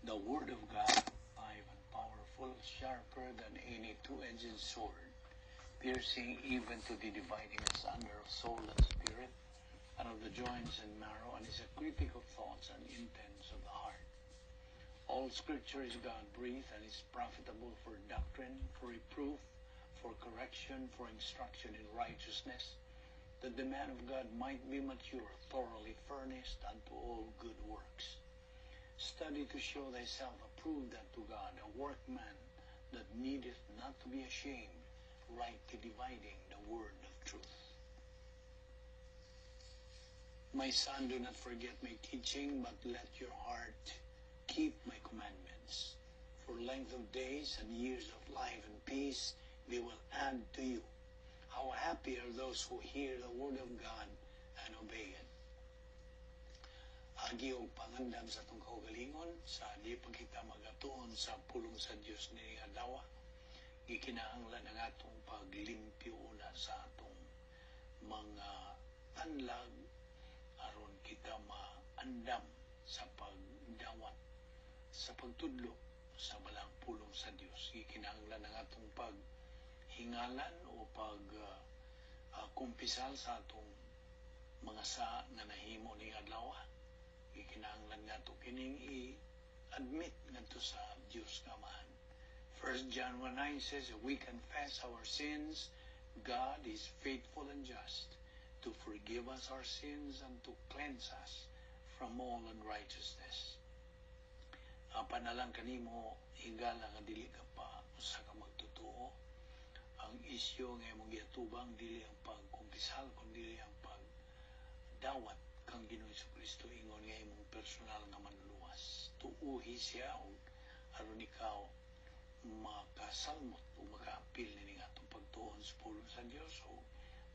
The Word of God, alive and powerful, sharper than any two-edged sword, piercing even to the dividing asunder of soul and spirit, and of the joints and marrow, and is a critic of thoughts and intents of the heart. All Scripture is God-breathed and is profitable for doctrine, for reproof, for correction, for instruction in righteousness, that the man of God might be mature, thoroughly furnished unto all good works. Study to show thyself approved unto God, a workman that needeth not to be ashamed, rightly dividing the word of truth. My son, do not forget my teaching, but let your heart keep my commandments. For length of days and years of life and peace they will add to you. How happy are those who hear the word of God and obey it. Agi og pangandam sa atong kaugalingon sa di pa kita magatuon sa pulong sa Dios nining adlaw, gikinahanglan ang atong paglimpyo una sa atong mga tanlag aron kita maandam sa pagdawat sa pagtudlo sa balaang pulong sa Dios. Gikinahanglan ang atong paghingalan o pag kumpisal sa atong mga sa nga nahimo ning adlaw. Gikinahanglan nato kining i-admit ngadto sa Dios nga Amahan. 1 John 1:9 says, "If we confess our sins, God is faithful and just to forgive us our sins and to cleanse us from all unrighteousness." Apan alang kanimo, higala, nga dili ka pa usa ka magtotoo, ang isyu nga imong giatubang dili ang pagkumpisal kundi ang pagdawat kang Ginoong Kristo ingon nga imong personal nga manluluwas. Tuuhi siya og aron ikaw makasalmot o makaapil nining atong pagtuon sa pulong sa Dios o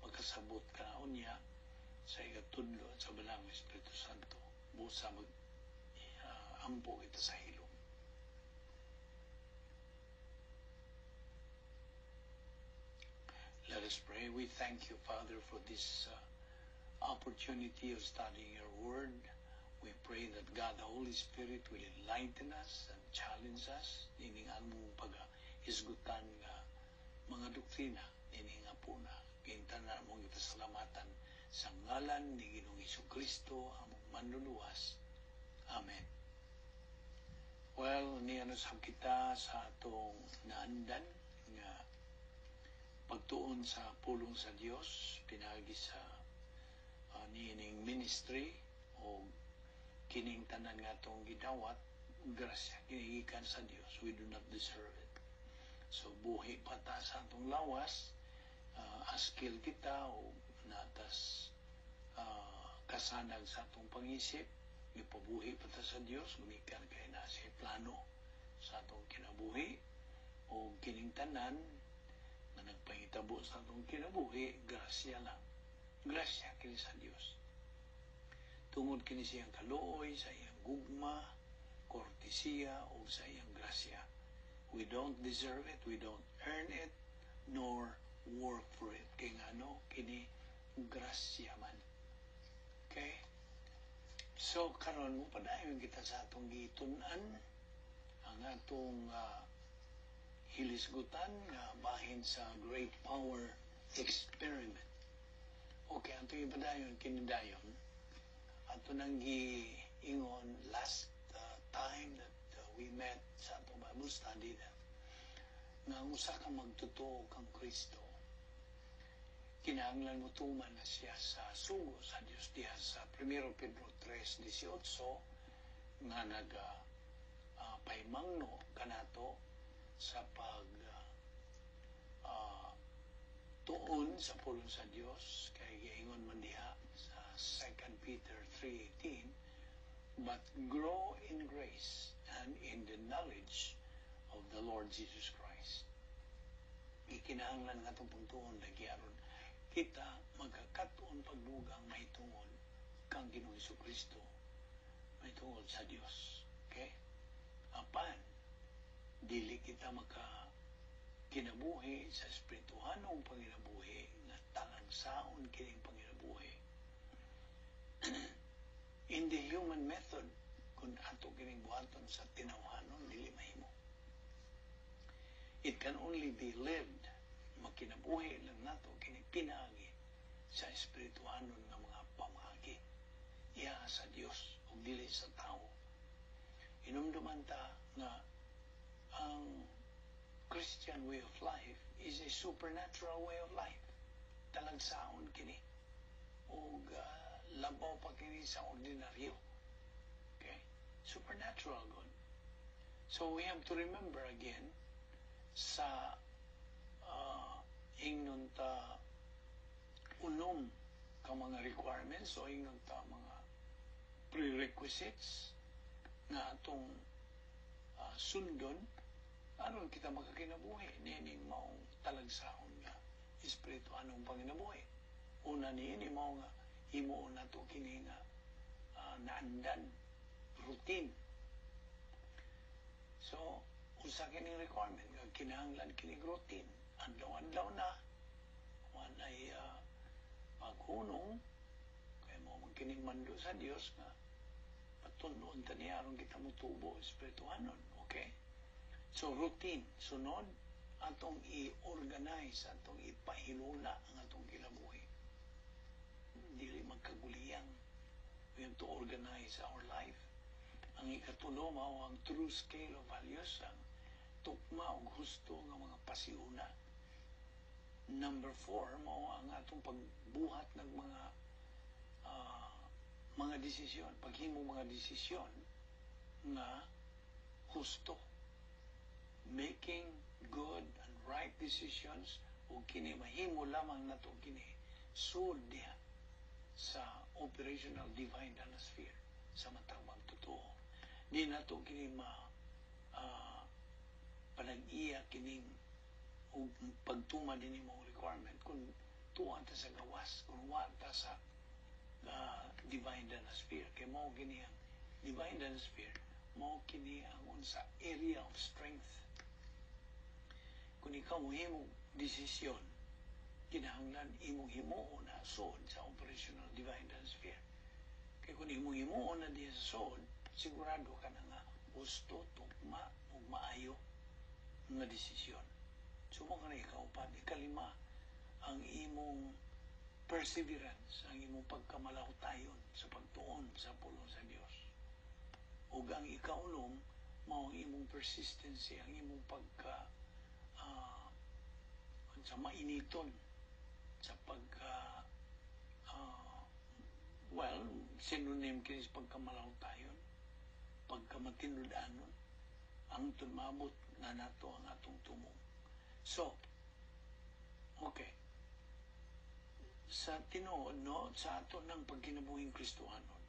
makasabot ka na unya sa ikatudlo at sa Balaang Espiritu Santo. Busa mag ampo kita sa hilom. Let us pray. We thank you, Father, for this opportunity of studying your word. We pray that God, the Holy Spirit, will enlighten us and challenge us ining among pag-isgutan nga mga doktrina ining hapuna. Kinta na among ipasalamatan sa ngalan ni Ginoong Kristo, among manluluwas. Amen. Well, niano sab kita sa atong naandan nga pagtuon sa pulong sa Dios pinaagi sa niining ministry o kining tanan nga atong gidawat, grasya kini gikan sa Dios. We do not deserve it. So buhi pa ta sa atong lawas, askil kita o natas kasanag sa atong pangisip, gipabuhi pa ta sa Dios gumikan kay na siya plano sa atong kinabuhi, o kining tanan nga nagpahitabo sa atong kinabuhi, grasya lang, grasya kini sa Dios tungod kini siyang kaluoy, sa iyang gugma, kortesiya o sa iyang grasya. We don't deserve it, we don't earn it, nor work for it, kay ngano kini grasya man. Okay, so karon mo padayon kita sa atong gitun-an, ang atong hilisgutan nga bahin sa Great Power Experiment. Okay, ang itong ipadayon kini dayon ato nang giingon last time that we met sa atong Bible study that nga ang usa ka magtotoo kang Kristo, kinahanglan mo tuman na siya sa sugo sa Dios diha sa 1 Pedro 3:18 nga naga pahimangno kanato sa pag tuon sa pulong sa Dios, kay giingon man diha sa 2 Peter 3:18, "But grow in grace and in the knowledge of the Lord Jesus Christ." Ikinahanglan nga itong pagtuon lagi aron kita magkakatuon pagdugang mahitungod kang Ginoong Kristo, mahitungod sa Dios. Okay? Apan dili kita maka kinabuhi sa espirituhanong panginabuhi nga talangsaon kining panginabuhi in the human method, kundi Kung ato kining buhaton sa tinawhanon, dili mahimo. It can only be lived, makinabuhi lang nato kini pinaagi sa espirituhanon nga mga pamaagi. Iya sa Dios ug dili sa tao. Inumduman ta nga ang Christian way of life is a supernatural way of life. Talagsaon kini. Ug labaw pa kini sa ordinaryo. Okay? Supernatural gud. So we have to remember again sa ingnon ta unom ka mga requirements o ingnon ta mga prerequisites nga atong sundon aron kita makakinabuhi niining maong talagsaon nga espirituhanong panginabuhi. Una niini mao nga himuon nato kini nga naandan, routine. So, usa kining requirement nga kinahanglan kini routine. Adlaw-adlaw na walay paghunong kay mao man kining mando sa Dios nga patun-on ta niya aron kita motubo espirituhanon. Okay? So routine, sunod atong i-organize, atong ipahilula ang atong kinabuhi. Dili magkaguliyang. We have to organize our life. Ang ikatulo mao ang true scale of values, ang tukma og husto nga mga pasiuna. Number four, mao ang atong pagbuhat ng mga desisyon, paghimo mga desisyon nga husto. Making good and right decisions, ug kini mahimo lamang nato kini sud diha sa operational divine sphere sa matag magtotoo. Di nato kini ma panag-iya kining ug pagtuma dinhi mong requirement kung tuwa ta sa gawas, kung wa ta sa divine sphere. Kay mao kini ang divine sphere, mao kini ang unsa, area of strength. Kung ikaw mohimo desisyon, kinahanglan imong himuon na sud sa operational divine sphere. Kay kung imong himuon na diha sa sud, sigurado ka na nga husto, tukma ug maayo nga desisyon. So mao kana ikaupat. Ikalima, ang imong perseverance, ang imong pagkamalahutayon sa pagtuon sa pulong sa Dios. Ug ang ikaunom, mao ang imong persistency, ang imong pagka sa mainiton sa pagka well, synonym kini sa pagkamalahutayon, pagkamatinud-anon, ang mabot na nato ang atong tumong. So, okay. Sa tinuod, no, sa ato ng pagkinabuhing Kristohanon,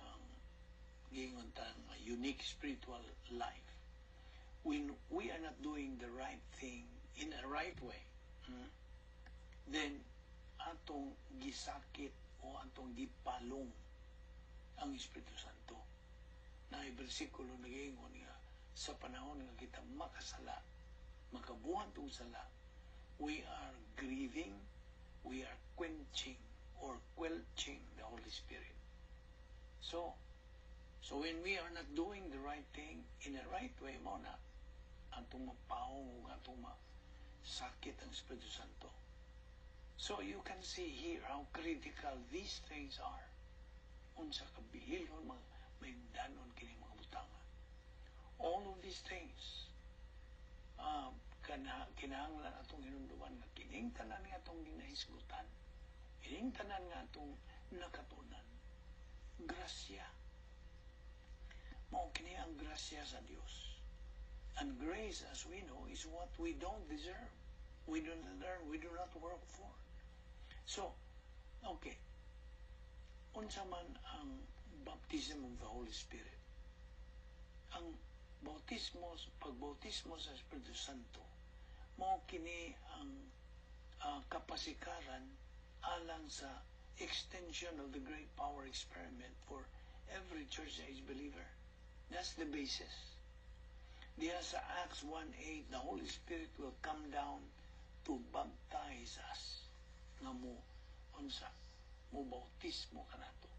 ang giingon ta nga unique spiritual life, when we are not doing the right thing in a right way, then atong gisakit o atong gipalong ang Espiritu Santo. Na bersikulo nagaingon nga sa panahon nga kita makasala, makabuhat og sala, we are grieving, we are quenching or quelching the Holy Spirit. So when we are not doing the right thing in the right way, mao na atong mapawong ug atong masakit ang Espiritu Santo. So you can see here how critical these things are. Unsa kabililhon mga mahinungdanon kini mga butanga. All of these things, kinahanglan atong hinumduman nga kining tanan nga atong ginahisgutan, kining tanan nga atong nakatunan, grasya. Mao kini ang grasya sa Dios. And grace, as we know, is what we don't deserve. We do not earn, we do not work for. So, okay. Unsa man ang baptism of the Holy Spirit? Ang bautismo, pagbautismo sa Espiritu Santo, mao kini ang kapasikaran alang sa extension of the great power experiment for every church age believer. That's the basis. Diha sa Acts 1:8, the Holy Spirit will come down to baptize us. Nga mo, unsa, mo bautismo kanato.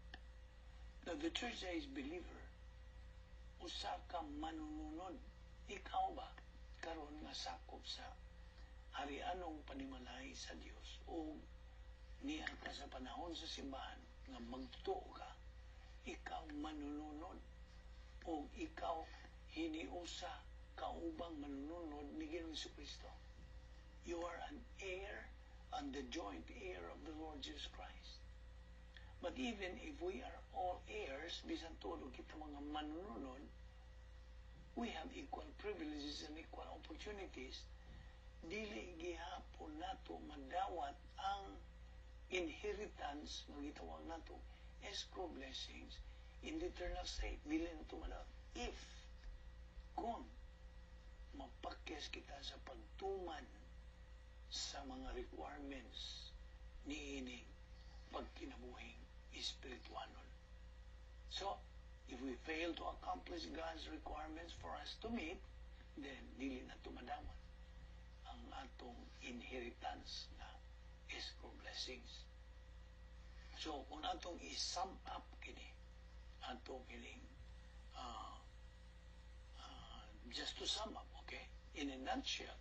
Now, the church age believer, usa ka manununod. Ikaw ba, karon nga sakop sa harianong panimalay sa Dios o niya ka sa panahon sa simbahan nga magtuo ka, ikaw manununod o ikaw hiniusa kaubang manununod ni Ginoong Kristo. You are an heir and the joint heir of the Lord Jesus Christ. But even if we are all heirs, bisan tuod kita mga manununod, we have equal privileges and equal opportunities. Dili gihapon nato madawat ang inheritance nga gitawag nato escrow blessings in the eternal state. Dili nato madawat. If, kung mapakyas kita sa pagtuman sa mga requirements niining pagkinabuhing espirituanon. So, if we fail to accomplish God's requirements for us to meet, then dili nato madawat ang atong inheritance na escrow blessings. So, kung atong i-sum up kini, atong kining just to sum up, okay? In a nutshell,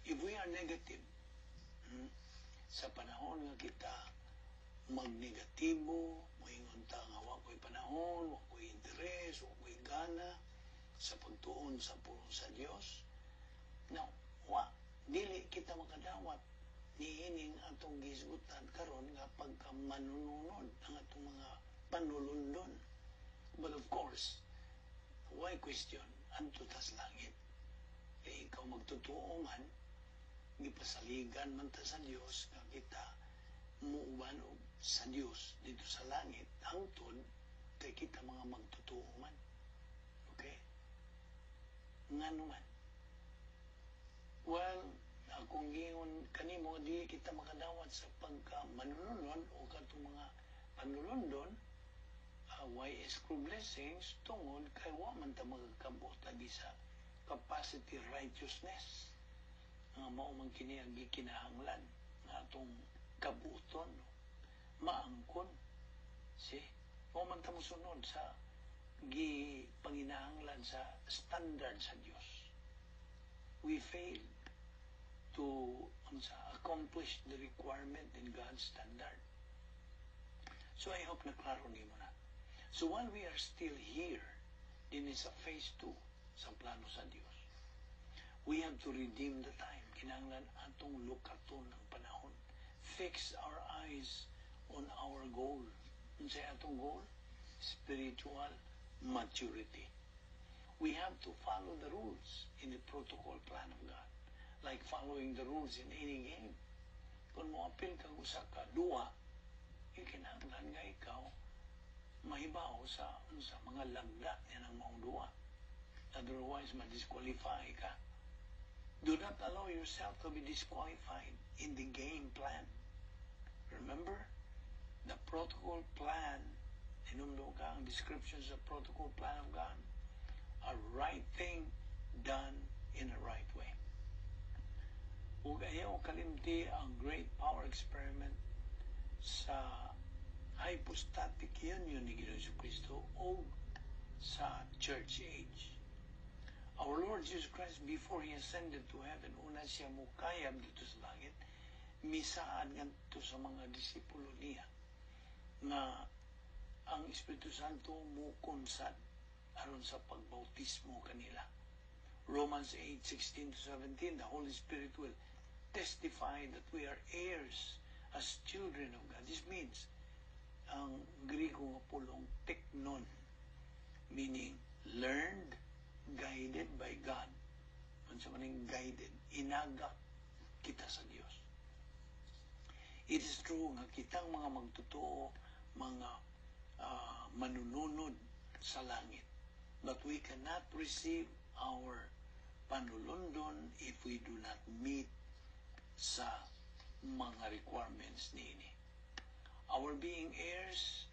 if we are negative, sa panahon nga kita magnegatibo, moingon ta nga wa ko'y panahon, wa ko'y interes, wa ko'y gana sa pagtuon sa pulong sa Dios. Now, wa dili kita makadawat niining atong gihisgutan karon nga pagka manununod ang atong mga panulundon. But of course, why question? Adto tas langit. Kay ikaw magtotoo man, gipasaligan man ta sa Dios nga kita muuban og sa Dios dito sa langit hangtod kay kita mga magtotoo man. Okay? Ngano man? Well, akong giingon kanimo, di kita makadawat sa pagka manununod o katong mga panulundon, why escrow blessings, tungod kay wa man ta magkabot lagi sa capacity righteousness nga mao man kini ang gikinahanglan nga atong kabuton maangkon si wa man ta mosunod sa gipanginahanglan sa standard sa Dios. We failed to unsa, accomplish the requirement in God's standard. So I hope na klaro nimo na. So while we are still here din sa phase 2 sa plano sa Dios, we have to redeem the time. Kinahanglan atong lukaton ang panahon. Fix our eyes on our goal. Unsay atong goal? Spiritual maturity. We have to follow the rules in the protocol plan of God, like following the rules in any game. Kung moapil ka usa ka duwa, ikinahanglan nga ikaw mahibaw sa mga lagda niya ng maong duwa. Otherwise, ma-disqualify ka. Do not allow yourself to be disqualified in the game plan. Remember, the protocol plan, hinumdum ka ang descriptions of protocol plan of God, a right thing done in a right way. Ug ayaw kalimti ang great power experiment sa hypostatic union ni Ginoong Kristo o sa church age. Our Lord Jesus Christ, before He ascended to heaven, una siya mukayab dito sa langit, misaad ngadto sa mga disipulo niya nga ang Espiritu Santo mukonsad aron sa pagbautismo kanila. Romans 8:16 to 17, the Holy Spirit will testify that we are heirs as children of God. This means, ang Griego nga pulong teknon, meaning learned, guided by God. Unsa man ning guided, inaga kita sa Dios. It is true nga kitang mga magtotoo, mga manununod sa langit. But we cannot receive our panulundon if we do not meet sa mga requirements niini. Our being heirs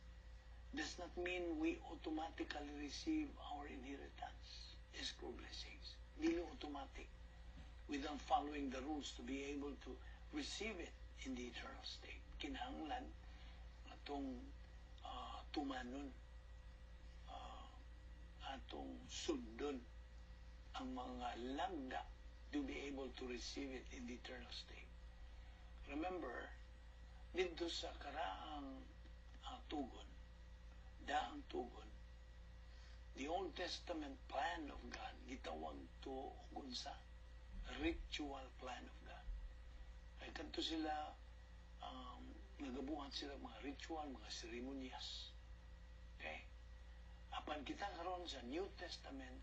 does not mean we automatically receive our inheritance, escrow blessings. Dili automatic without following the rules to be able to receive it in the eternal state. Kinahanglan atong tumanon. Sundon ang mga lagda to be able to receive it in the eternal state. Remember, didto sa karaang tugon, daang tugon, the Old Testament plan of God, gitawag to og unsa? Ritual plan of God. Ay kadto sila, nagabuhat sila mga ritual, mga seremonyas. Okay? Apan kita karon sa New Testament,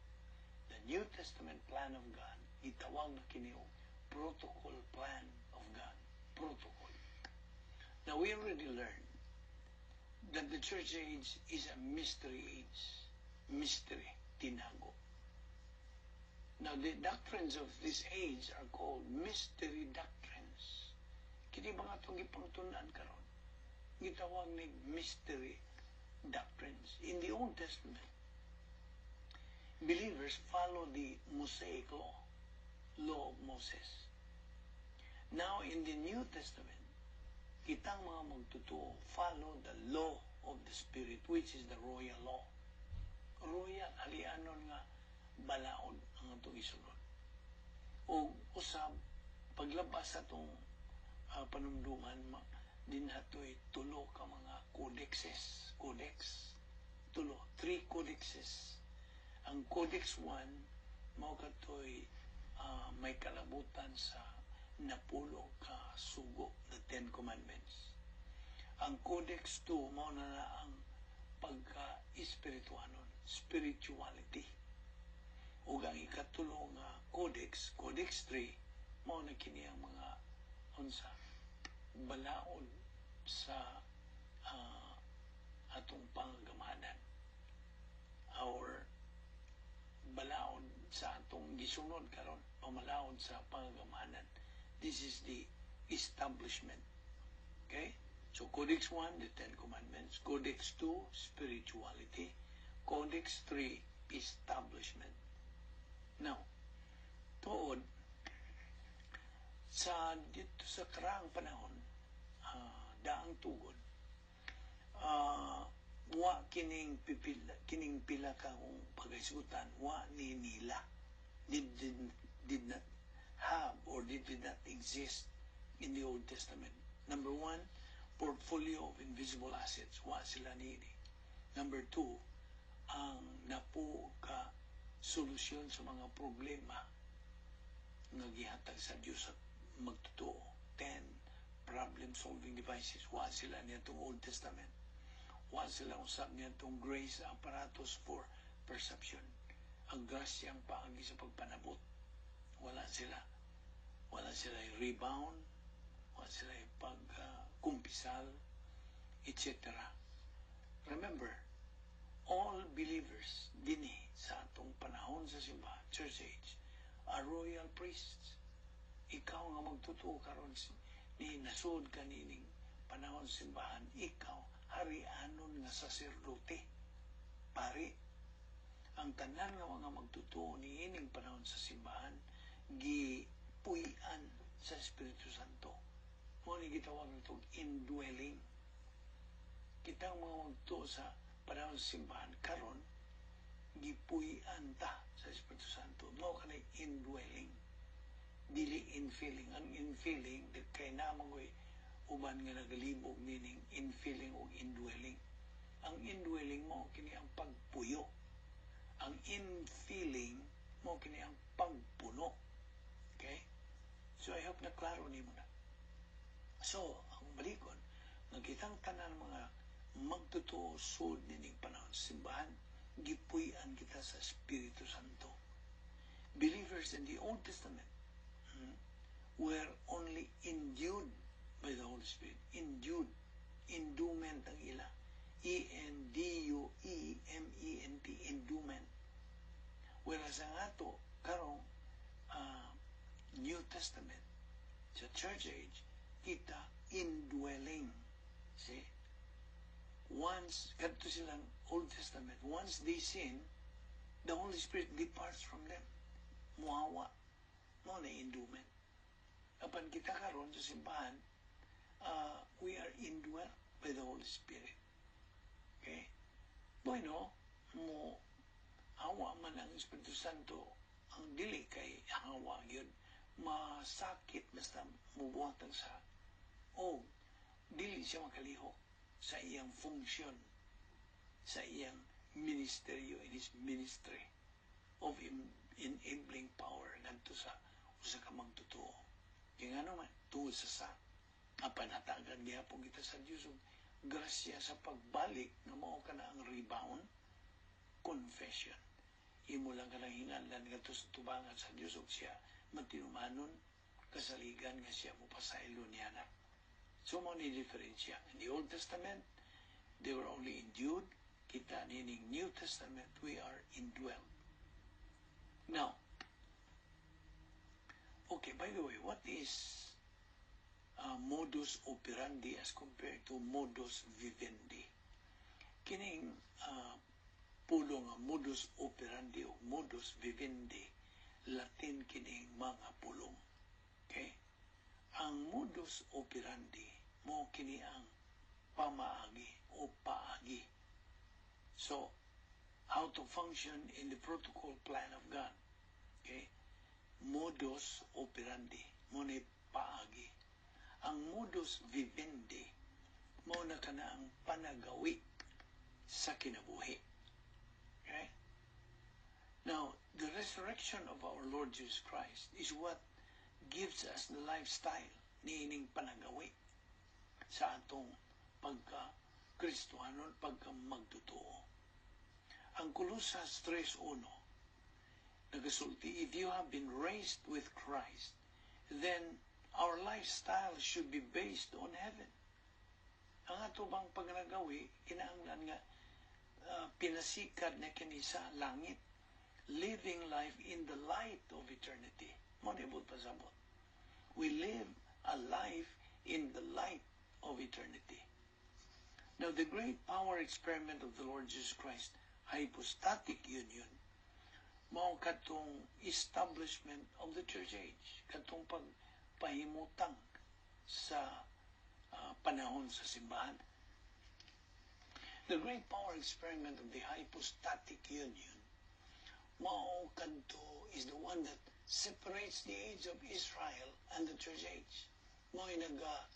the New Testament plan of God, gitawag na kini og protocol plan of God. Protocol. Now, we already learned that the church age is a mystery age. Mystery, tinago. Now, the doctrines of this age are called mystery doctrines. Kini ba nga itong gipangtun-an karon? Gitawag ni mystery doctrines. In the Old Testament, believers follow the Mosaic law, law of Moses. Now, in the New Testament, kitang mga magtotoo follow the law of the Spirit, which is the royal law. Royal, harianon nga balaod ang atong isunod. O usab, paglabas sa atong panumduman, dinhatoy tulo ka mga codexes. Codex. Tulo. Three codexes. Ang Codex 1, mao katoy may kalabutan sa napulo ka sugo, the Ten Commandments. Ang Codex 2, mao na ang pagka-espirituanon, spirituality. Ug ang ikatulo nga codex, Codex 3, mao na kini ang mga unsa balaod sa atong pangagamanan. Our balaod sa atong gisunod karon, pamalaod sa pangagamanan. This is the establishment. Okay? So Codex 1, the Ten Commandments. Codex 2, spirituality. Codex 3, establishment. Now, tuod, sa didto sa karaang panahon, daang tugon, wa kining pipila, kining pila ka kung paghisgutan, wa ni nila did not have or did not exist in the Old Testament. Number one, portfolio of invisible assets. Wa sila niini. Number two, ang napo ka solusyon sa mga problema nga gihatag sa Dios sa magtotoo. 10 problem-solving devices. Wa sila niyatong Old Testament. Wa sila usab niyatong grace apparatus for perception. Ang grasya ang paagi sa pagpanabot. Wala sila. Wala sila rebound. Wala sila pag-kumpisal, etc. Remember, all believers dinhi sa atong panahon sa simbahan, church age, are royal priests. Ikaw nga magtotoo karon ni nasud ka nining panahon sa simbahan, ikaw harianon nga saserdote. Pari, ang tanan nga mga magtotoo niining panahon sa simbahan gipuy-an sa Espiritu Santo. Mao ni gitawag nito indwelling. Kitang mga magtotoo sa panahon sa simbahan karon gipuy-an ta sa Espiritu Santo. Mao kanay indwelling. Dili infilling. Ang infilling, kay namangoy uban nga nagalibog nining infilling o indwelling. Ang indwelling mao kini ang pagpuyo. Ang infilling mao kini ang pagpuno. Okay? So I hope na klaro nimo na. So, ang balikon, nga kitang tanan mga magtotoo sud nining panahon sa simbahan, gipuy-an kita sa Espiritu Santo. Believers in the Old Testament were only endued by the Holy Spirit. Endued. Endowment ang ila. Enduement, endowment. Whereas ang ato, karong New Testament, sa church age, kita indwelling. See? Once, kadto silang Old Testament, once they sin, the Holy Spirit departs from them. Muhawa. Mao na endowment. Apan kita karon sa simbahan, we are indwelt by the Holy Spirit. Okay? Bueno, mo hawa man ang Espiritu Santo, ang dili kay hawa gyud, masakit basta mubuhat ang sa o dili siya makalihok sa iyang function, sa iyang ministeryo, in his ministry of enabling power ngadto sa usa ka magtotoo. Kay ngano man, tungod sa sa apan hatagan gihapon kita sa Dios og grasya sa pagbalik nga mao kana ang rebound confession. Imo lang kanang hinganlan ngadto sa tubangan sa Dios ug siya matinumanon, kasaligan nga siya mo pasaylo niya na. So mao ni diferensya. In the Old Testament, they were only endued. Kita nining New Testament, we are indwelt. Now, okay, by the way, what is modus operandi as compared to modus vivendi? Kining pulong nga modus operandi o modus vivendi, Latin kining mga pulong. Okay? Ang modus operandi mao kini ang pamaagi o paagi. So, how to function in the protocol plan of God. Okay? Modus operandi, mao ni paagi. Ang modus vivendi, mao na kana ang panagawi sa kinabuhi. Okay? Now, the resurrection of our Lord Jesus Christ is what gives us the lifestyle niining panagawi sa atong pagka Kristohanon, pagka magtotoo. Ang Colosas 3.1 nagasulti, "If you have been raised with Christ, then our lifestyle should be based on heaven." Ang ato bang pagnagawi, kinahanglan nga pinasikad na kini sa langit, living life in the light of eternity. Mao ni pasabot. We live a life in the light of eternity. Now, the great power experiment of the Lord Jesus Christ, hypostatic union, mao katong establishment of the church age, katong pagpahimutang sa panahon sa simbahan. The great power experiment of the hypostatic union, mao kadto is the one that separates the age of Israel and the church age. Mao naga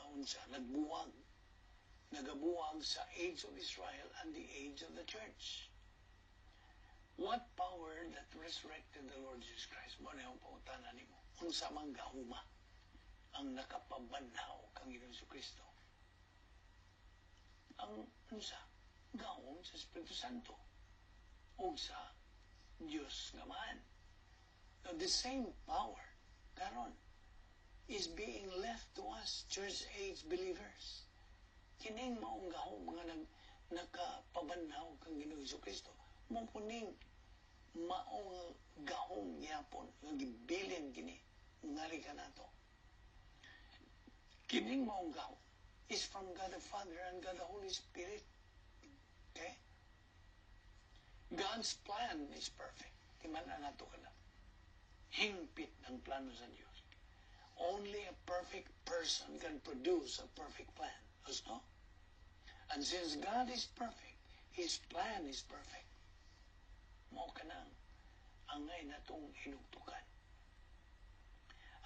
unsa, nagbuwag nagabuwag sa age of Israel and the age of the church. What power that resurrected the Lord Jesus Christ? Mao na ang pangutana nimo. Unsa man gahuma ang nakapabanhaw kang Ginoong Kristo? Ang unsa? Gahom sa Espiritu Santo o sa Diyos nga Amahan. Now, the same power karon is being left to us, church age believers. Kining maong gahom nga nakapabanhaw kang Ginoong Kristo, mao puning maong gahom gyapon nga gibilin kini ngali kanato. Kining maong gahom is from God the Father and God the Holy Spirit. Okay? God's plan is perfect. Timan-an nato kana. Hingpit ang plano sa Diyos. Only a perfect person can produce a perfect plan. Husto? And since God is perfect, His plan is perfect. Mao kanang angay natong hinugtukan.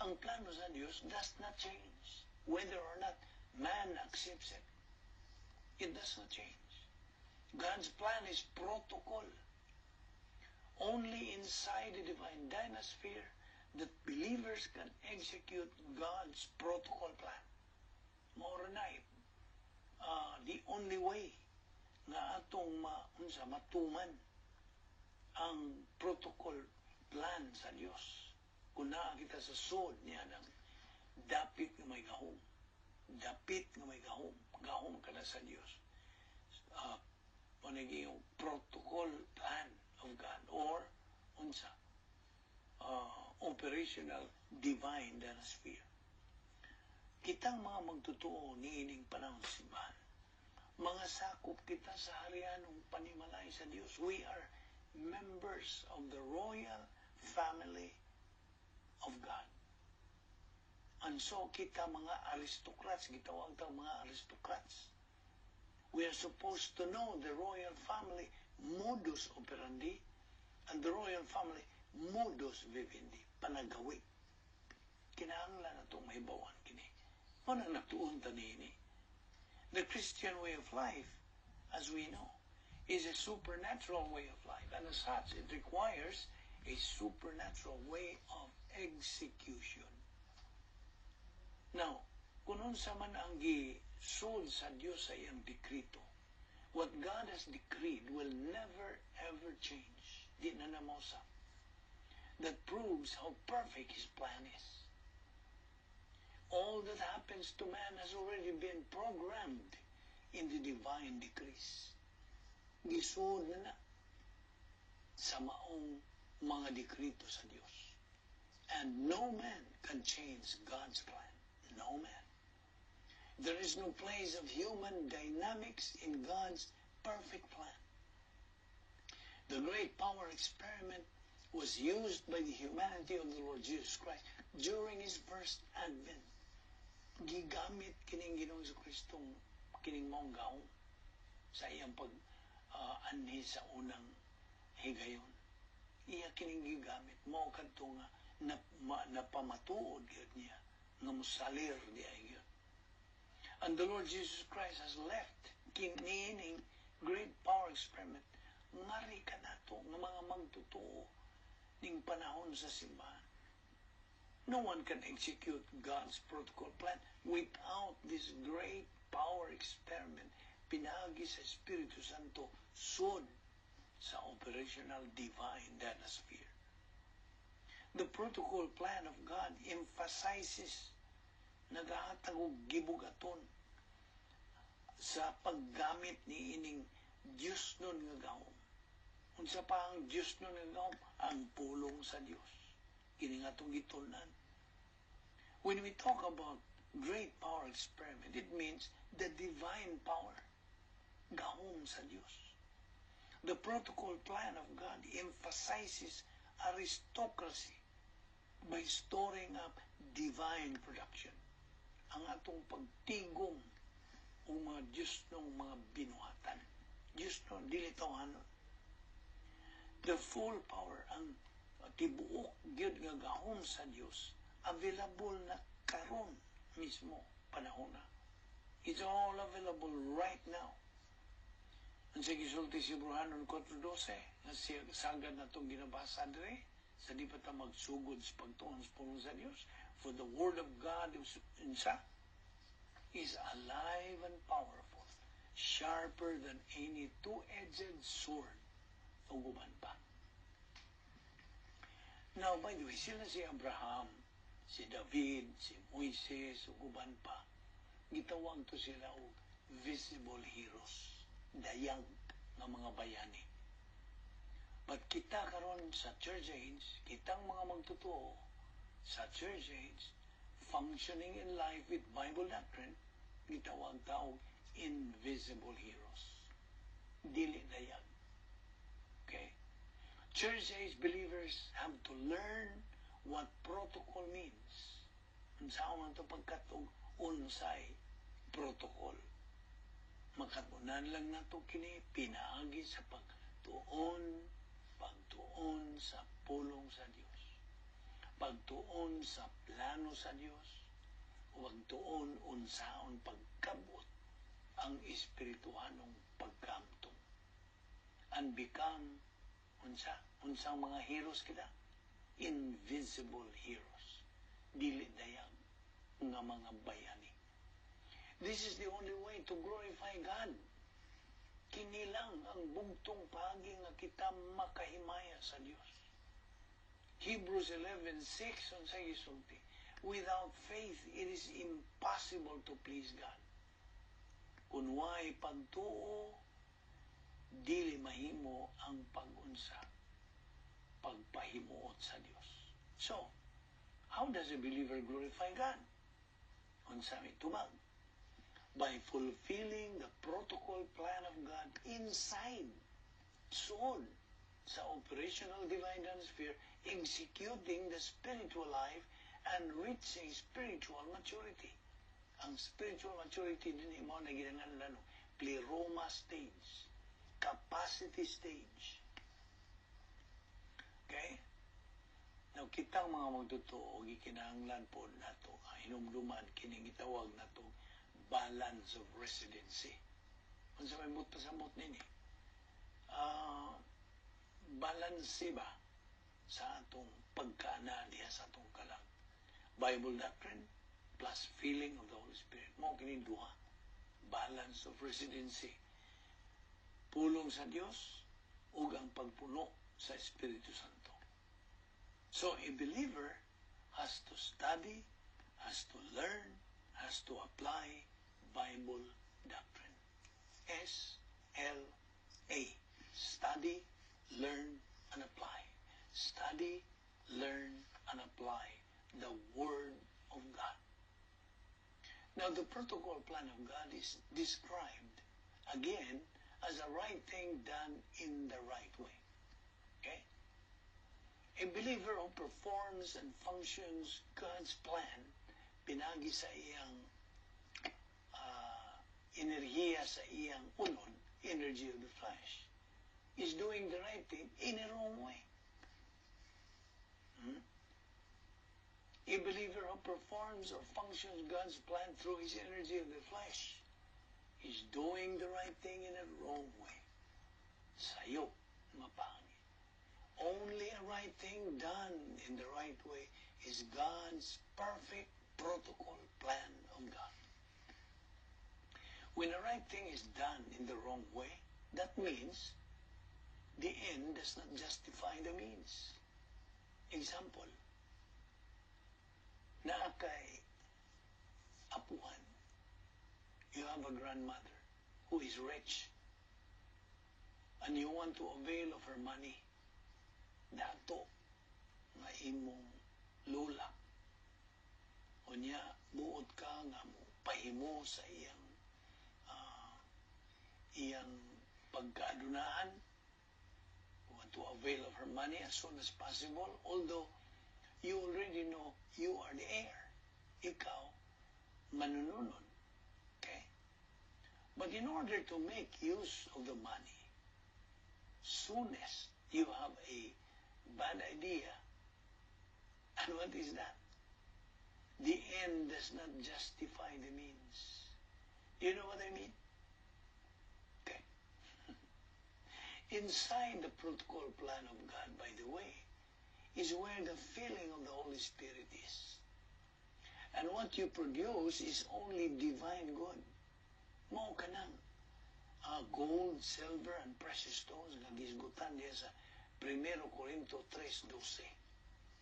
Ang plano sa Diyos does not change, whether or not man accepts it. It does not change. God's plan is protocol. Only inside the divine dynasphere that believers can execute God's protocol plan. Mao na the only way nga atong unsa, matuman ang protocol plan sa Dios kung naa kita sa sud niya ng dapit nga may gahom, dapit nga may gahom, gahom kana sa Dios, yung protocol plan of God or unsa, operational divine sphere. Kitang mga magtotoo niining panahon sa simbahan, mga sakop kita sa harianong panimalay sa Dios. We are members of the royal family of God. And so kita mga aristocrats, gitawag ta mga aristocrats. We are supposed to know the royal family modus operandi, and the royal family, modus vivendi, panagawi. Kinahanglan na itong mahibawan kini. Mao nang nagtuon ta niini. The Christian way of life, as we know, is a supernatural way of life. And as such, it requires a supernatural way of execution. Now, kung unsa man ang gisud sa Dios sa iyang dekrito, what God has decreed will never ever change. Di na na mausab. That proves how perfect His plan is. All that happens to man has already been programmed in the divine decrees. Gisud na na sa maong mga dekrito sa Dios. And no man can change God's plan. No man. There is no place of human dynamics in God's perfect plan. The great power experiment was used by the humanity of the Lord Jesus Christ during His first advent. Gigamit kining Ginoong Kristo kining maong gahom sa iyang pag anhi sa unang higayon. Iya kining gigamit mao kadto nga napamatuod gyud niya nga mosalir diay gyud. And the Lord Jesus Christ has left kinining great power experiment ngari kanato nga mga magtotoo ning panahon sa simbahan. No one can execute God's protocol plan without this great power experiment pinaagi sa Espiritu Santo sud sa operational divine dynasphere. The protocol plan of God emphasizes, nagahatag og gibugaton sa paggamit ni ining Dios nun nga gahom. Unsa pa ang Dios nun nga gahom? Ang pulong sa Dios. Kini nga atong gitun-an. When we talk about great power experiment, it means the divine power. Gahom sa Dios. The protocol plan of God emphasizes aristocracy by storing up divine production. Ang atong pagtigom o mga Diyos ng mga binuhatan. Diyos no, dili tawhanon. The full power, ang tibuok gyud nga gahom sa Dios, available na karon mismo panahon na. It's all available right now. Ang sa gisulti si Hebreohanon 4:12, nga siya sagad na itong ginabasa dire, sa di pa ta magsugod sa pagtuon sa pulong sa Dios, for the word of God is, unsa? Is alive and powerful, sharper than any two-edged sword, ug uban pa. Now, by the way, sila si Abraham, si David, si Moises, ug uban pa. Gitawag to sila og visible heroes, dayag nga mga bayani. But kita karon sa church age, kitang mga magtotoo sa church age, functioning in life with Bible doctrine, gitawag ta og invisible heroes. Dili dayag. Okay? Church age believers have to learn what protocol means. Unsa man to pagkat-og unsay protocol. Makatunan lang nato kini pinaagi sa pagtuon sa pulong sa Dios. Pagtuon sa plano sa Dios o pagtuon unsaon pagkabot ang espirituhanong pagkamtong and become unsa unsang mga heroes kita, invisible heroes, dili dayag nga mga bayani. This is the only way to glorify God. Kini lang ang bugtong paagi nga kita makahimaya sa Dios. Hebrews 11:6, unsay gisulti? Without faith, it is impossible to please God. Kung way pagtuo, dili mahimo ang pag-unsa, pagpahimuot sa Dios. So, how does a believer glorify God? Unsa may tubag? By fulfilling the protocol plan of God inside, suod sa operational divine sphere, executing the spiritual life and reaching spiritual maturity. Ang spiritual maturity din mao na ginanganlan pleroma stage. Capacity stage. Okay? Now, kitang mga magtotoo, gikinahanglan pod nato ang hinumduman kining gitawag nato balance of residency. Unsa may buot pasabot nini? Balance ba sa atong pagkaana diha sa atong kalag? Bible doctrine plus filling of the Holy Spirit. Mao kini duha. Balance of residency. Pulong sa Dios ug ang pagpuno sa Espiritu Santo. So a believer has to study, has to learn, has to apply Bible doctrine. SLA. Study, learn, and apply. Study, learn, and apply the Word of God. Now, the protocol plan of God is described again as a right thing done in the right way. Okay? A believer who performs and functions God's plan pinagi sa iyang enerhiya sa iyang unod, energy of the flesh, is doing the right thing in a wrong way. A believer who performs or functions God's plan through his energy of the flesh is doing the right thing in a wrong way. Sayop mapangit. Only a right thing done in the right way is God's perfect protocol plan of God. When the right thing is done in the wrong way, that means the end does not justify the means. Example, naa kay apuhan. You have a grandmother who is rich and you want to avail of her money. Dato nga imong lola. Unya, buot ka nga mo pahimo sa iyang pagkaadunahan. You want to avail of her money as soon as possible, although you already know you are the heir. Ikaw, manununod. Okay? But in order to make use of the money, soonest you have a bad idea. And what is that? The end does not justify the means. You know what I mean? Okay. Inside the protocol plan of God, by the way, is where the filling of the Holy Spirit is. And what you produce is only divine good. Mao kanang gold, silver, and precious stones nga gisgutan diya sa 1 Corinto 3:12.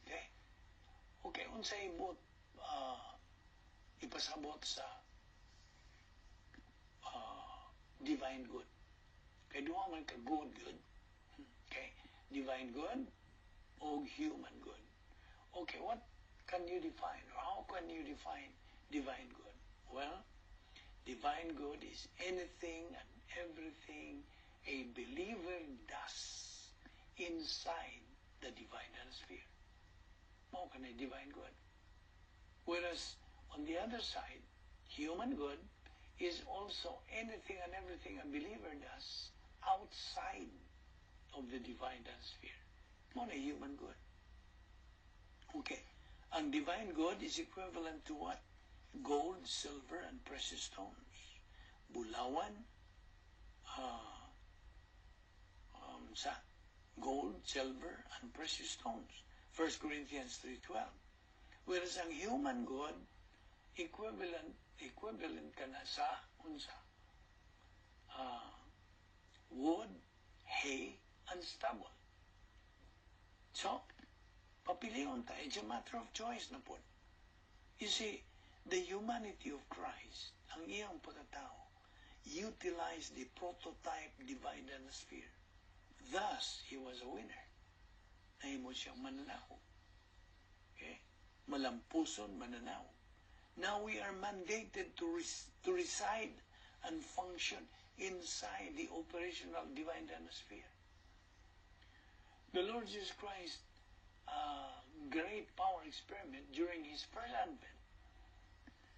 Okay? Okay, unsay buot ipasabot sa divine good? Kay duha man ka good good. Okay? Divine good o human good. Okay, what can you define or how can you define divine good? Well, divine good is anything and everything a believer does inside the divine sphere. Mao kanay divine good. Whereas on the other side, human good is also anything and everything a believer does outside of the divine sphere. Mao na human good. Okay. Ang divine good is equivalent to what? Gold, silver, and precious stones. Bulawan, sa gold, silver, and precious stones. 1 Corinthians 3:12. Whereas ang human good, equivalent kana sa unsa? Wood, hay, and stubble. So, papilion ta. It's a matter of choice na pod. You see, the humanity of Christ, ang iyang pagkatao, utilized the prototype divine sphere. Thus, he was a winner. Nahimo siyang mananaw. Okay? Malampuson, mananaw. Now we are mandated to reside and function inside the operational divine sphere. The Lord Jesus Christ, great power experiment during his first advent,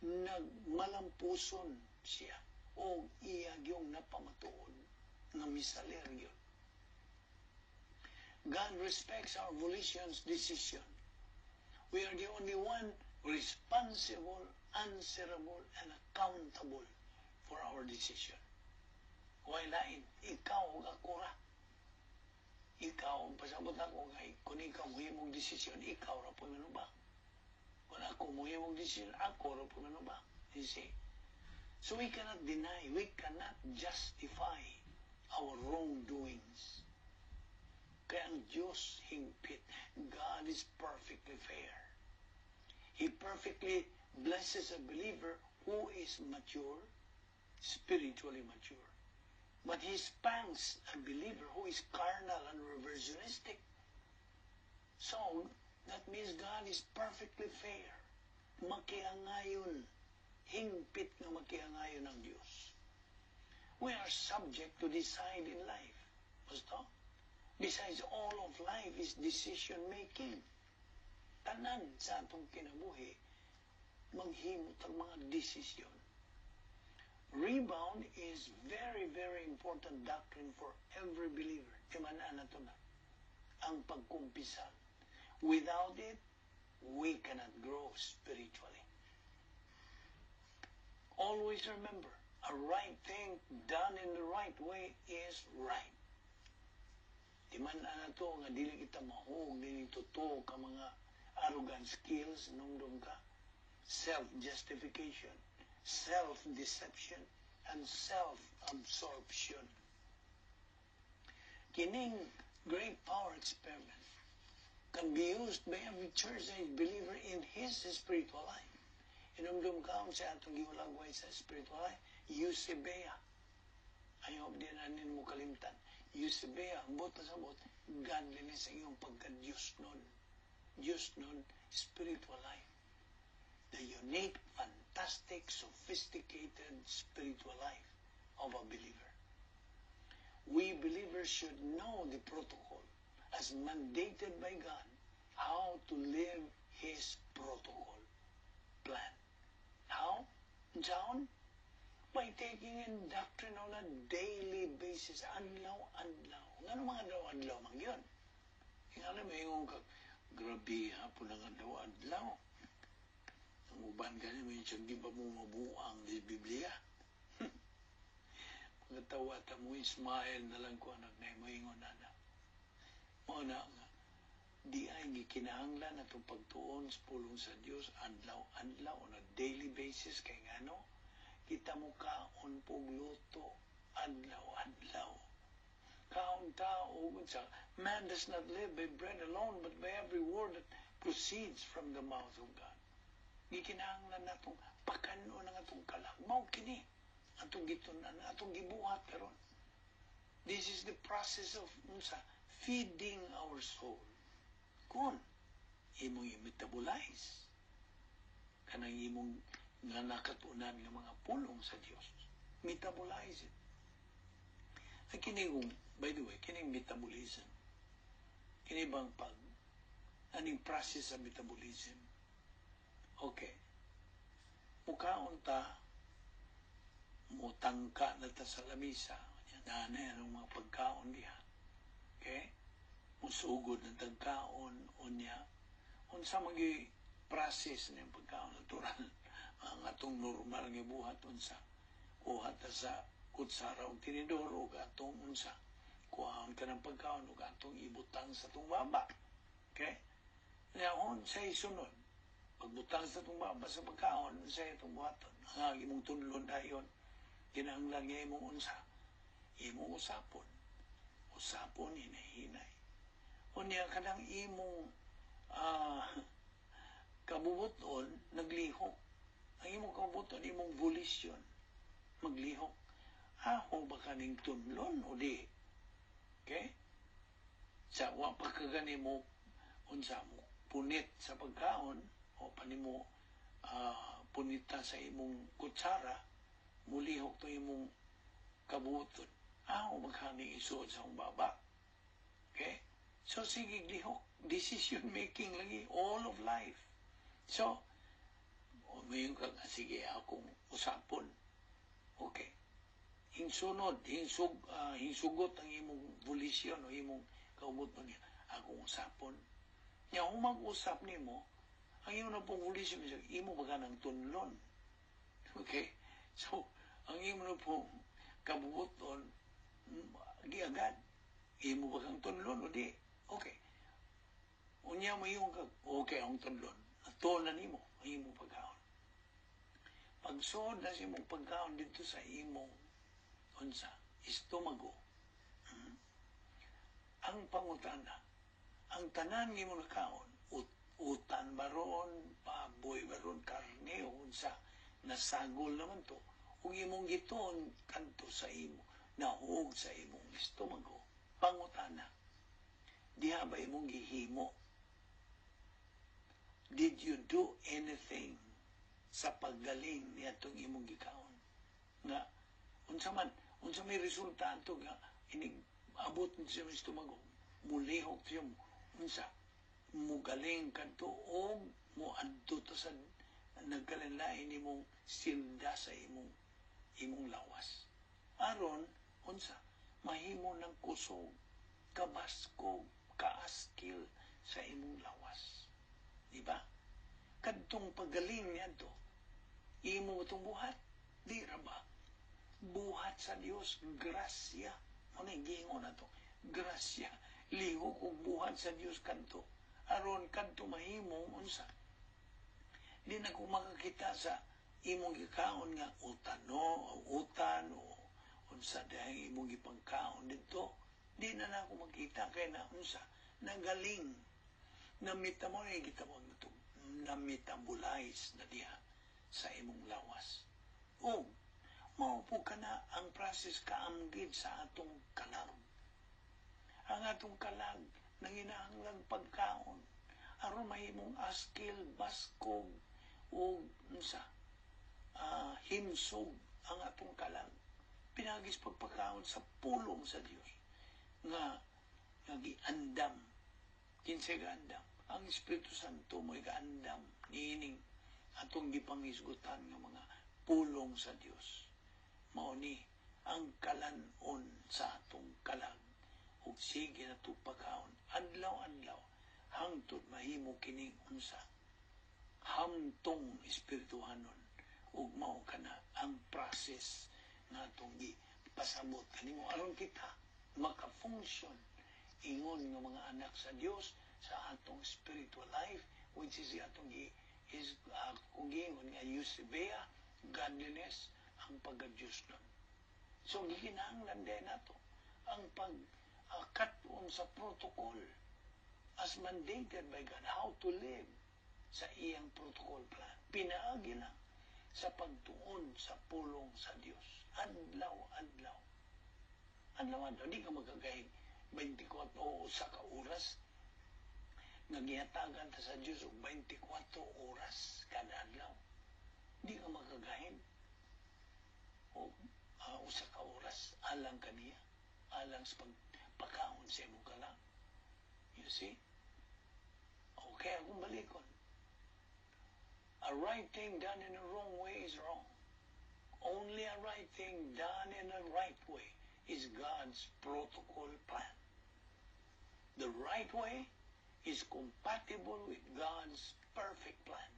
nagmalampuson siya o iya gyung napamatuod. Nga misalir yun. God respects our volition's decision. We are the only one responsible, answerable, and accountable for our decision. Way lain, ikaw ug ako ra. Ikaw, pasabot ako nga, kung ikaw muhimong desisyon, ikaw ra po ba? Kung ako muhimong desisyon, ako ra po ba? You see? So we cannot deny, we cannot justify our wrongdoings. Kaya ang Diyos hingpit. God is perfectly fair. He perfectly blesses a believer who is mature, spiritually mature. But He spanks a believer who is carnal and reversionistic. So, that means God is perfectly fair. Makiangayon. Hingpit nga makiangayon ang Diyos. We are subject to decide in life. Basta? Besides, all of life is decision making. Tanan sa atong kinabuhi, maghimo tag mga desisyon. Rebound is very, very important doctrine for every believer. Timan-an nato na. Ang pagkumpisal. Without it, we cannot grow spiritually. Always remember, a right thing done in the right way is right. Timan-an nato nga dili kita mahug, dili totoo ka mga arrogant skills, nungdong ka. Self-justification, self-deception, and self-absorption. Kining great power experiment can be used by every church age believer in his spiritual life. Inumdum ka sa atong giulagway sa spiritual life, Eusebia. Ayaw di na mo kalimtan. Eusebia, ang buot sa buot, godliness ang iyong pagka-Diyos nun. Diyos nun, spiritual life. The unique, fantastic, sophisticated spiritual life of a believer. We believers should know the protocol as mandated by God, how to live His protocol plan. How? Down? By taking in doctrine on a daily basis. Adlaw-adlaw. Ngano mga adlaw-adlaw man yun? Nga mo yung ka, grabe ha, po ng adlaw-adlaw. Ang uban gani mo yung siyang di ba mo mabuang di Biblia? Mga tawa ta mo, smile na lang ko anak na mo ingon na na. Mao na nga, di ay gikinahanglan atong pagtuon sa pulong sa Dios adlaw-adlaw on a daily basis kay ngano kita mo kaon pug luto adlaw-adlaw. Kaon tao sa man does not live by bread alone but by every word that proceeds from the mouth of God. Gikinahanglan natong pakanon ang atong kalag. Mao kini atong gitun-an, atong gibuhat karon. This is the process of unsa? Feeding our soul. Kung imong i-metabolize kanang imong nga nakatunan nga mga pulong sa Dios, metabolize it. Ay kining, by the way, kining metabolism, kini bang pag aning process sa metabolism? Okay, mukaon ta, mutangka na ta sa lamisa, nanay anong mga pagkaon diha. Okay, musugod na tagkaon, unya unsa magi process ng pagkaon? Natural ang atong normal nga buhat, unsa? Kuha ta sa kutsara og tinidor ug atong unsa? Kuhaon ka ng pagkaon ug atong ibutang sa atong baba. Okay, nya unsay sunod pagbutang sa atong baba sa pagkaon? Unsay atong buhaton? Ang imong tunlon dayon, kinahanglan nga imong unsa? Imong usapon, usapon hinay-hinay. Unya kanang imong kabubuton naglihok. Ang imong kabubuton, imong volition maglihok. Aho ba kaning tunlon o di? Okay, sa wa pa ka gani mo unsa mo punit sa pagkaon o panimo punita sa imong kutsara, mulihok to imong kabubuton. Aho ba kaning isuod sa imong baba? Okay, so sige lihok, decision making lagi all of life. So umayon ka nga, sige, akong usapon. Okay. Hingsunod, hingsugot ang imong volition o imong kaubuton niya. Akong usapon. Nya kung mag-usap nimo, ang imo na pong volition, imo ba ng tunlon? Okay? So, ang imo na pong kabubuton, giagad. Imo ba kang tunlon o di? Okay. Unya mo yung kag, okay ang tunlon. Atuon na nimo ang imong pagkaon. Pagsuod na sa imong pagkaon dito sa imong unsa, estomago. Ang pangutana, ang tanan nga imong nakaon, utan baron, baboy baron, karne, o unsa, nasagol naman to. Ug imong gituon kadto sa imo, nahug sa imong estomago. Pangutana, diha ba imong gihimo? Did you do anything sa paggaling niadtong imong gikaon? Nga unsa man, unsa may resulta ato nga inig abot sa imong estomago, mulihok siya, unsa mugaling kadto og moadto to sa nagkalanlain nimong silda sa imong lawas aron unsa mahimo ng kusog, kabaskog, kaaskil sa imong lawas, di ba? Kadtong pagaling niadto, imo itong buhat? Di ra ba? Buhat sa Dios, grasya. Mo na giingon nato, grasya. Lihok og buhat sa Dios kadto aron kadto mahimo unsa, di na ko makakita sa imong gikaon nga utano o utan o unsa dahil imong gipangkaon didto. Di na na ako makita kay na unsa, nagaling na mo na gitawag na to, na metabolize na diha sa imong lawas. O mao po ka na ang process kaamgid sa atong kalag. Ang atong kalag nanginahanglang pagkaon aron mahimong askil, baskog ug unsa, himsog ang atong kalag pinaagis pagpakaon sa pulong sa Dios nga giandam. Kinsay gaandam? Ang Espiritu Santo mo'y gaandam niining atong gipangisgutan nga mga pulong sa Dios. Mao ni ang kalan-on sa atong kalag ug sige na pagkaon adlaw-adlaw hangtod mahimo kining unsa, hamtong espirituhanon. Ug mao kana ang process nga atong gipasabot kanimo aron kita maka-function ingon nga mga anak sa Dios sa atong spiritual life, which is atong gi is kung giingon nga eusebeia, godliness, ang pagka-Diyos nun. So gikinahanglan din nato ang pag kat-on sa protocol as mandated by God, how to live sa iyang protocol plan. Pinaagi lang sa pagtuon sa pulong sa Dios. Adlaw, adlaw. Adlaw, adlaw. Di ka magkagahig 24 o usa ka oras nga gihatagan ta sa Dios og 24 oras kada adlaw. Di ka makagahin o usa ka oras alang kaniya, alang sa pagpakaon sa imong kalag. You see? Okay, akong balikon. A right thing done in the wrong way is wrong. Only a right thing done in the right way is God's protocol plan. The right way is compatible with God's perfect plan.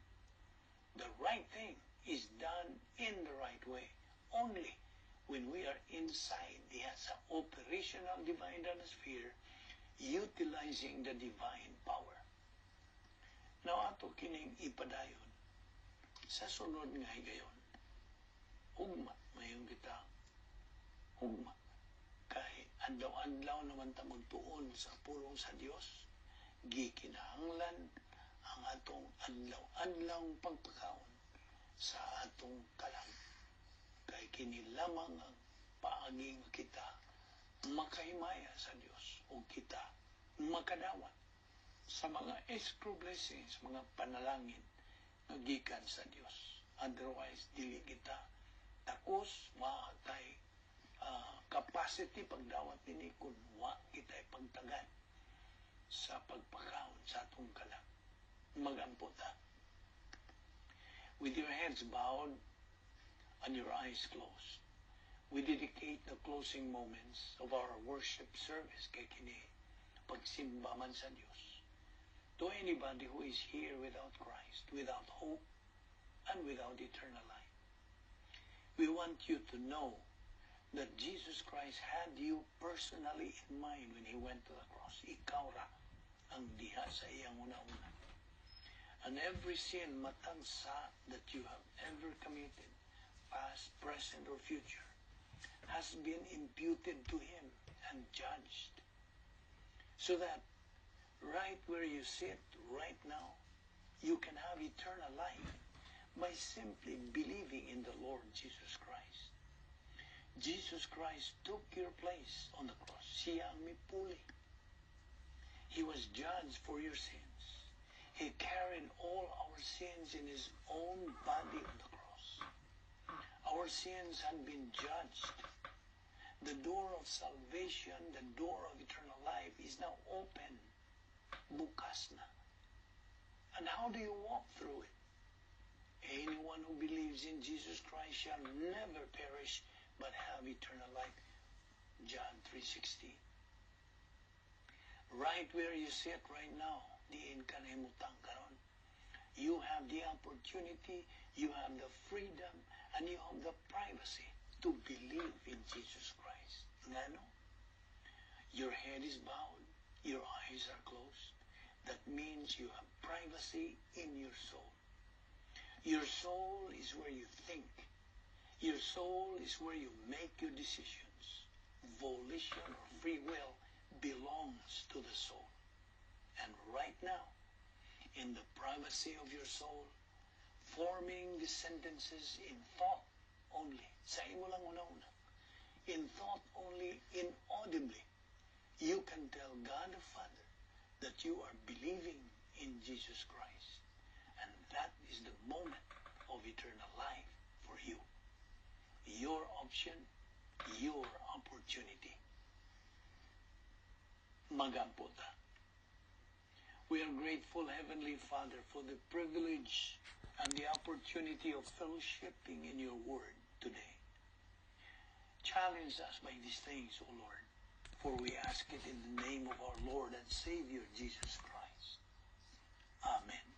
The right thing is done in the right way only when we are inside the operational divine sphere, utilizing the divine power. Now, ato kining ipadayon sa sunod nga higayon. Ugma, mayon kita. Ugma. Kay adlaw-adlaw naman ta magtuon sa pulong sa Dios, gikinahanglan ang atong adlaw-adlaw pagpakaon sa atong kalag. Kay kini lamang ang paagi nga kita makahimaya sa Dios o kita makadawat sa mga escrow blessings, mga panalangin nga gikan sa Dios. Otherwise, dili kita takos, maatay capacity pagdawat nini kung wa kita pagtagad sa pagpakaon sa atong kalag. Magampo ta. With your heads bowed and your eyes closed, We dedicate the closing moments of our worship service, kay kini pagsimba man sa Dios, to anybody who is here without Christ, without hope, and without eternal life. We want you to know that Jesus Christ had you personally in mind when He went to the cross. Ikaw ra ang diha sa iyang huna-huna. And every sin, matag sala that you have ever committed, past, present, or future, has been imputed to Him and judged. So that right where you sit right now, you can have eternal life by simply believing in the Lord Jesus Christ. Jesus Christ took your place on the cross. Siya ang mipuli. He was judged for your sins. He carried all our sins in His own body on the cross. Our sins had been judged. The door of salvation, the door of eternal life is now open. Bukas na. And how do you walk through it? Anyone who believes in Jesus Christ shall never perish but have eternal life. John 3:16. Right where you sit right now, diin ka nahimutang karon, you have the opportunity, you have the freedom, and you have the privacy to believe in Jesus Christ. Ngano? Your head is bowed, your eyes are closed. That means you have privacy in your soul. Your soul is where you think. Your soul is where you make your decisions. Volition or free will belongs to the soul. And right now, in the privacy of your soul, forming the sentences in thought only, sa imo lang huna-huna, in thought only, inaudibly, you can tell God the Father that you are believing in Jesus Christ. And that is the moment of eternal life for you. Your option, your opportunity. Magampo ta. We are grateful, Heavenly Father, for the privilege and the opportunity of fellowshipping in your word today. Challenge us by these things, O Lord, for we ask it in the name of our Lord and Savior, Jesus Christ. Amen.